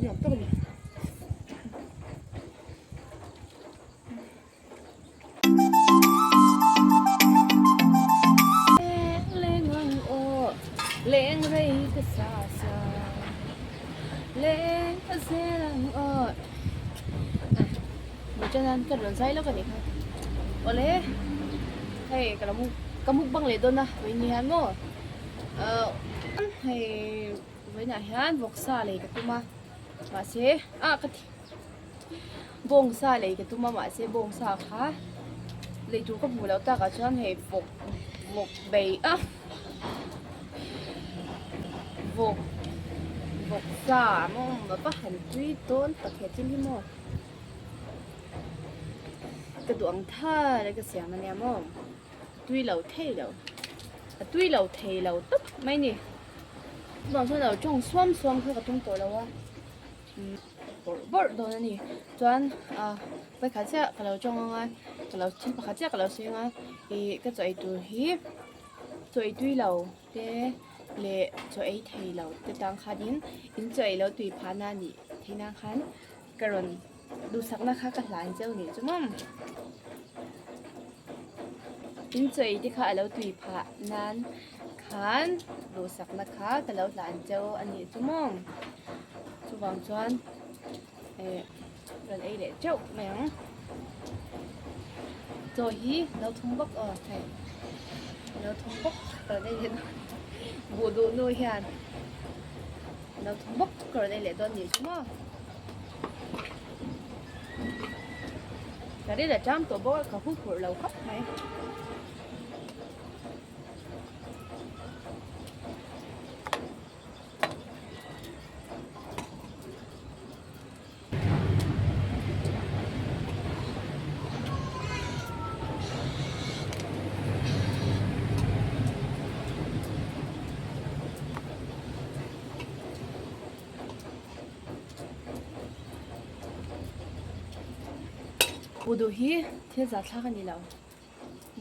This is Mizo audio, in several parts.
Nuam tak a ni. Leng ang aw leng rei ka sa sa leng a zel ang aw Mutana ka rawn zai lawk a nih kha awle hei ka lo ka mukbang leh dawn a vawiin hian maw ahh hei vawiinah hian vawksa lei ka tum a mahse ah ka thi Bawngsa lei ka tum a mahse bawngsa kha lei tur ka hmuh loh takah chuan hei vawk vawk bei a vawk vawk sa maw va han tui dawn tak he thil hi maw ka duh ang thar a ka siam ania maw tui lo thei lo a tui lo thei lo tawp mai ni chuvang chuan lo tawng suam suam kha ka tum tawh lo a. Bawrh bawrh dawn a ni chuan ah vawikhat chiah ka lo tawng ang a ka lo thil pakhat chiah ka lo sawi ang a ih ka chaw ei tur hi chaw ei tui lo te leh chaw ei thei lo te tang khanin in chaw ei lo tui phah na nih theih nan khan ka rawn duhsakna kha ka hlan cheu nih chu maw in chaw ei te kha a lo tui phah nan khan duhsakna kha ka lo hlan cheu a nih chu maw. Chuvang chuan eh rawn ei leh teuh mai ang. Chaw hi lo thum bawk aw hei lo thum bawk ka rawn ei leh dawn buh duh nu hian lo thum bawk ka rawn ei leh dawn nih chu maw. Ka ril a ṭam tawh bawk a ka huphurh lo khawp mai. Buh duh hi thil zahthlak a ni lo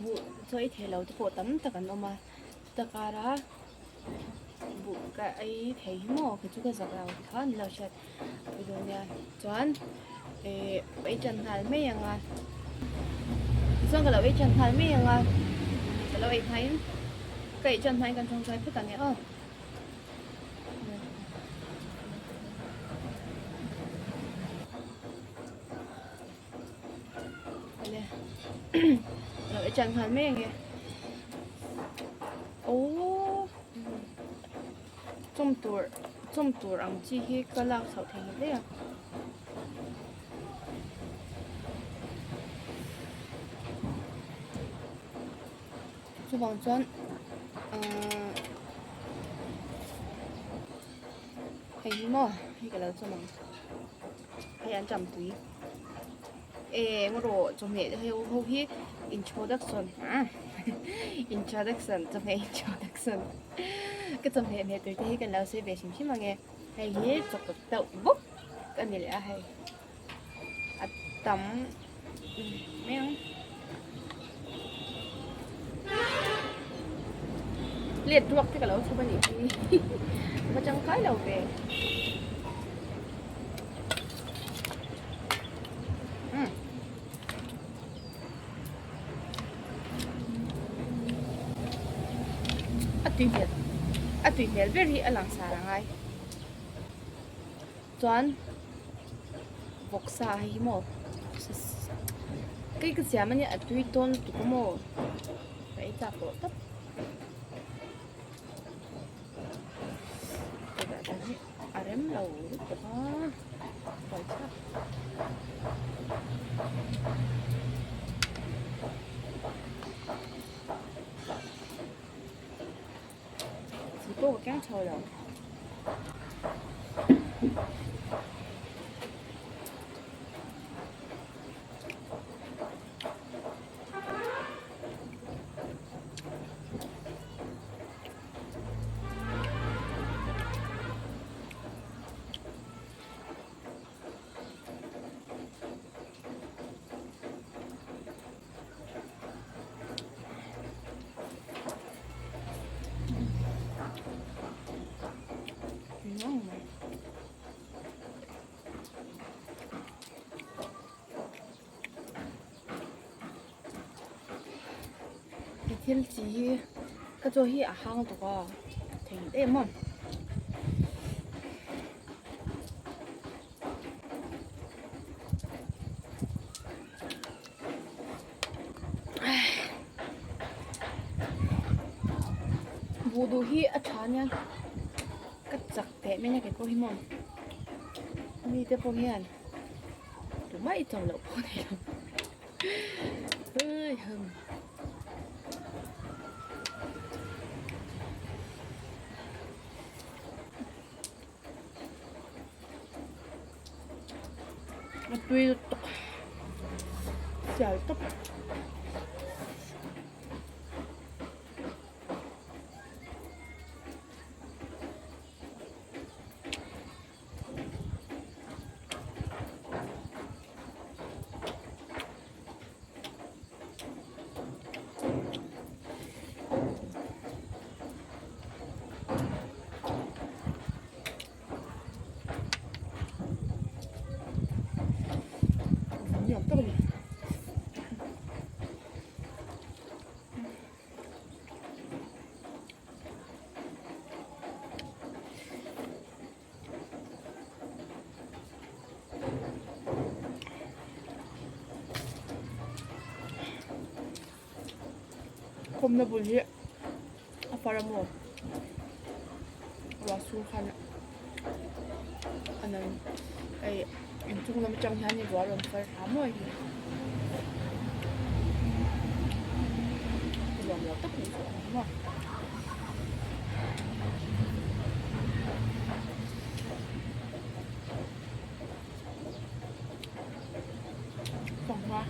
buh chaw ei thei lo te pawh tam tak an awm a chuta kara buh ka ei thei hi maw kei chu ka zak lo kha ni lo hriat pui dawn nia chuan eh ei tan nghal mai ang a tichuan ka lo ei tan nghal mai ang a ka lo ei hmain ka ei tan hmain kan tawngtai phawt ang e aw. Lo ei chan nghal mai ange aww chawm tur chawm tur ang chi hi ka lak chhoh thei ngei daih a. Chuvang chuan ahh hei hi maw hei ka lo chawm ang hei an cham tui. Eng rawh chawhmeh te ho ho hi introduction introduction chawhmeh introduction ka chawhmeh hmeh tur te hi kan lo sawi ve hrim hrim ang e hei hi chocolate deuh bawk a ni leh a hei a tam mai ang plate ruak te ka lo chhawp a nih hi va tangkai lo ve. A tui hmel a tui hmel ber hi a lang sar a ngai chuan vawksa hei hi maw kei ka siam ania a tui dawn lutuk a maw ka ei chak tawh tawp. A rem lo lutuk a buai thlak. Chi pawh ka keng tho lo. thil chi hi ka chaw hi a hang tawk a thei em a. Buh duh hi a tha ania ka chak teh mai a kei pawh hi maw mite pawh hian tumah i cho loh pawh a ni lo hei. A tui lutuk sial tawp. Nuam tak a ni. Khawmna bul hi a far a maw ruah sur khan a nan hei inchung lam atang hian ruah a rawn far thla mawi hi nuam lo tak a ni tawh ang maw. Fanghma.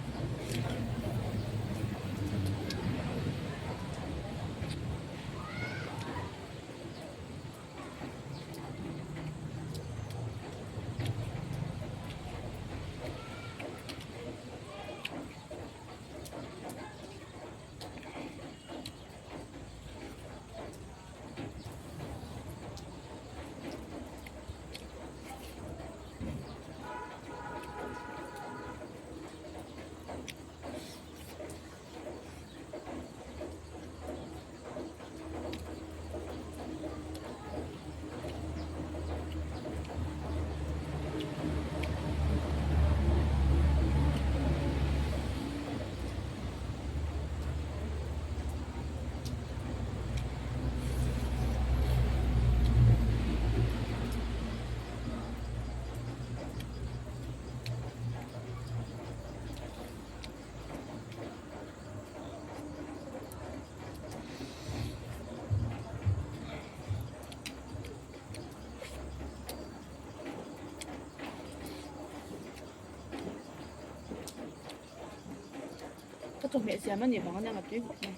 Ka chawhmeh siam a nih vang ania ka tui khawp mai.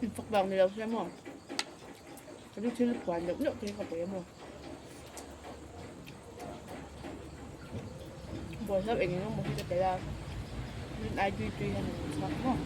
Infak vang ni lo se maw ka chu thil phuan deuh deuh te hi ka pawi a maw bawlhhlawh eng eng emaw hi ka tel a rin ai tui tui hian a lo chhuak maw.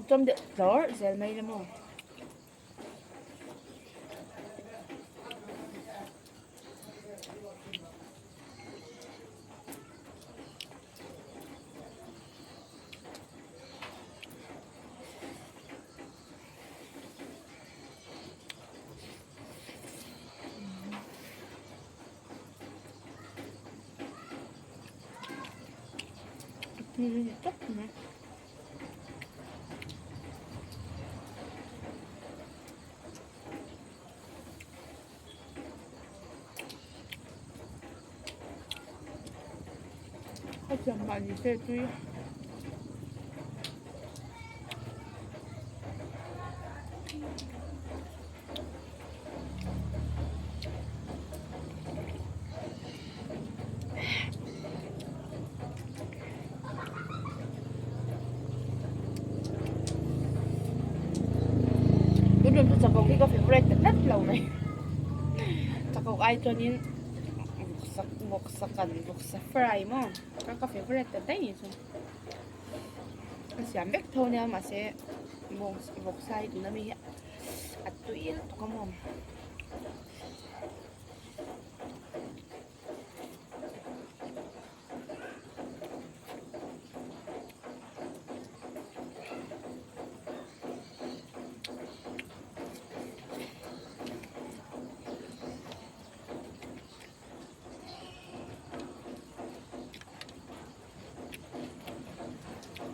Chawm deuh hlawr zel mai la maw. Tak mai. Mahni se tui. Tuntum chu chakawk hi ka favourite ta tlat lo mai chakawk ai chuanin vawksa vawksa kan vawksa fry maw ka ka favourite ta daih ni chu ka siam vek tho nia mahse vawksa hi tuna mi hi a tui lutuk a maw.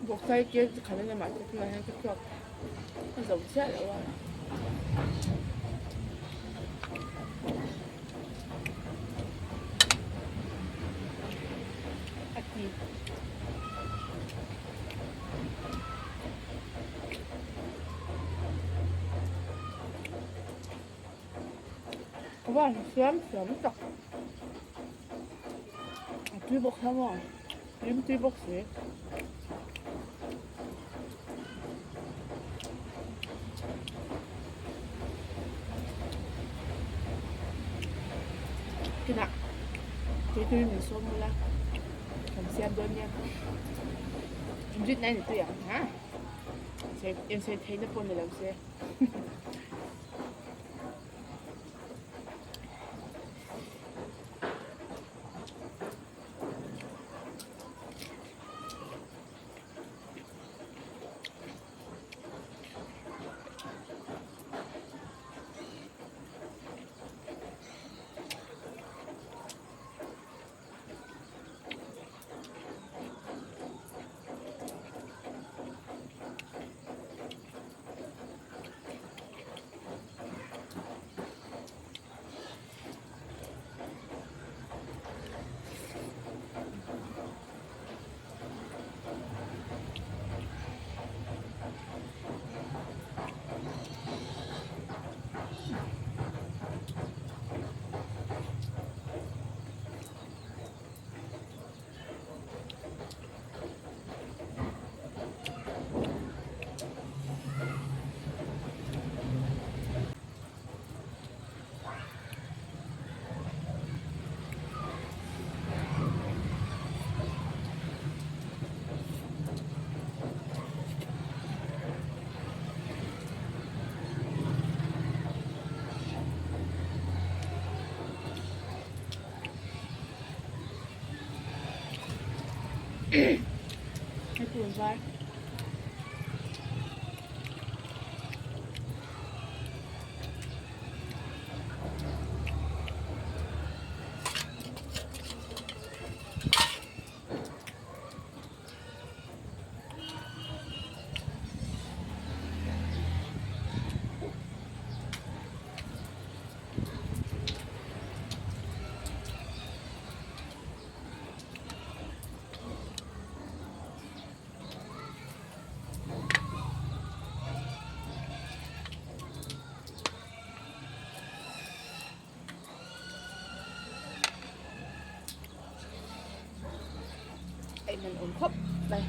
Bawksai kil chi khat a ni mahse tunah hian ka chhuak a zo chiah lo a. A ti. Ka van siam siam tak. A tui bawk hlauh a, rim tui bawk si. Kinah tui tui min sawm bula kan siam dawn nia. Inzit na in tui ang ha. Insawi theihna pawh ni lo se. Hei pun vai. Ei man awm khawp mai.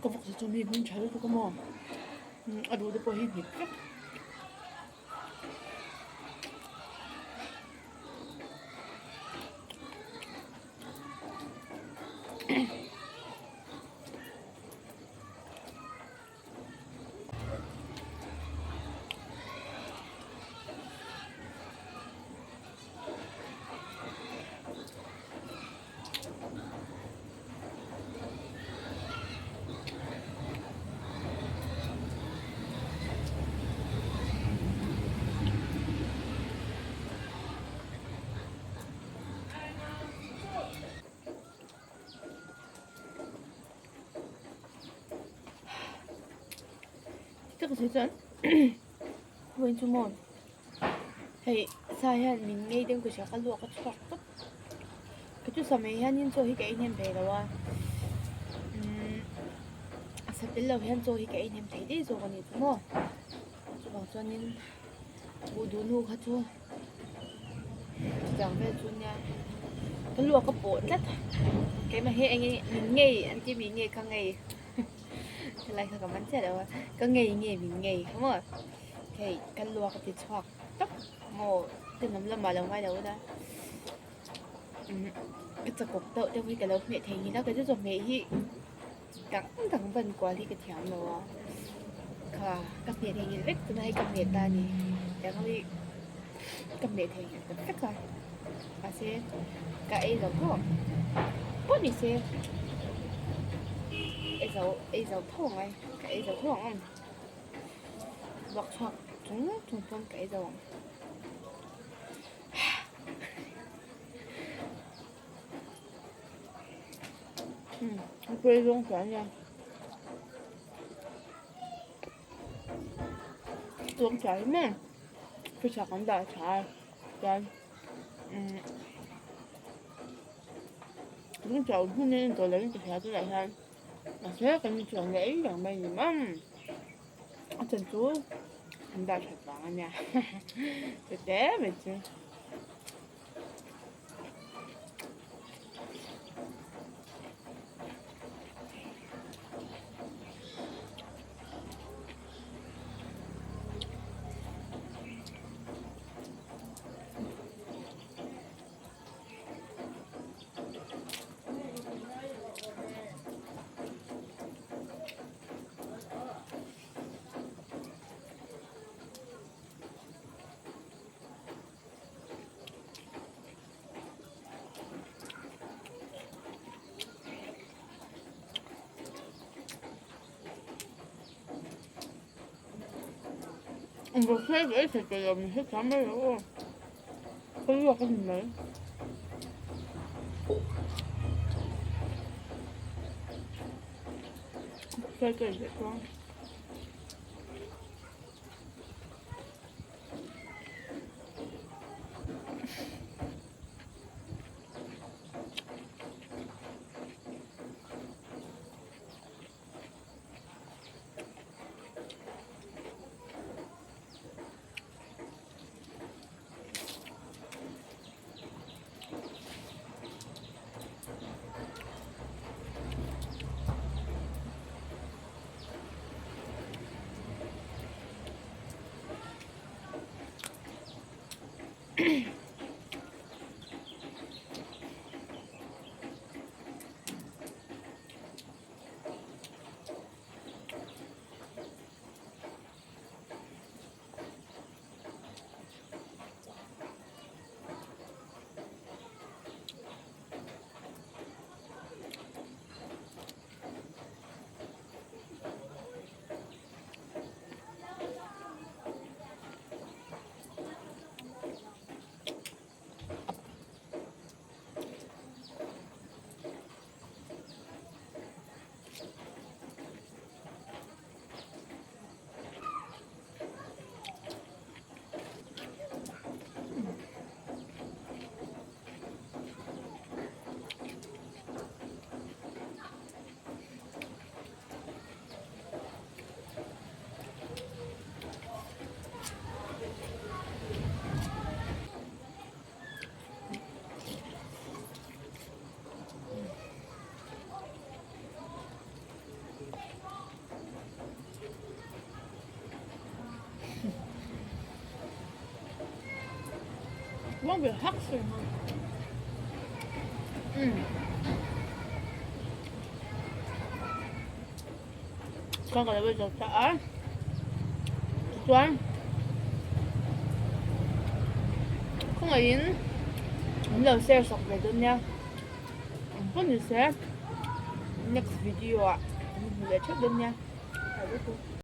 Ka vawksa chu mi hming tha lutuk a maw a duh te pawh hi hnip vek. Ka sawi chuan vawiin chu maw hei sa hian min ngei deuh ka hria ka luak a chhuak tawp ka chu sa mai hianin chaw hi ka ei hnem thei lo a umm a sa tel lo hian chaw hi ka ei hnem thei daih zawk a ni chu maw chuvang chuanin buh duh nu kha chu chutiang vel chu nia ka luak a pawh tlat keimah hi eng nge min ngei an tih mi nge ka ngei. Helai kha ka man chiah lo a, ka ngei nge min ngei kha maw hei ka luak a ti chhuak tawp maw tenawm lamah lo ngai lo ila umm ka chakawk deuh deuh hi ka lo hmeh thei ngil a kei chu chawhmeh hi dang dang ban kual hi ka thiam lo a kha ka hmeh thei ngil vek tuna hei ka hmeh ta a ni tiang ho hi ka hmeh thei ngil ta vek a mahse ka ei zo tho ang pawh ni se ei zo ei zo tho ang ai ka ei zo tho ang ang luak chhuak chung chung pawn ka ei zo ang. Tuang tha hi maw pawisa kan dah tha a chuan umm kan chauh hun in tawh lo in ka hria tunah hian mahse kan inchhuah leh ei reng mai a ni maw a chan chu an dah that vang a nia chute mai chu. Muang ve hak se ha. Umm. Chuan ka lo zawt ta a. Tichuan khawngaihin min lo share sak ve dawn nia. Engpawh ni se next video ah min hmu leh theuh dawn nia.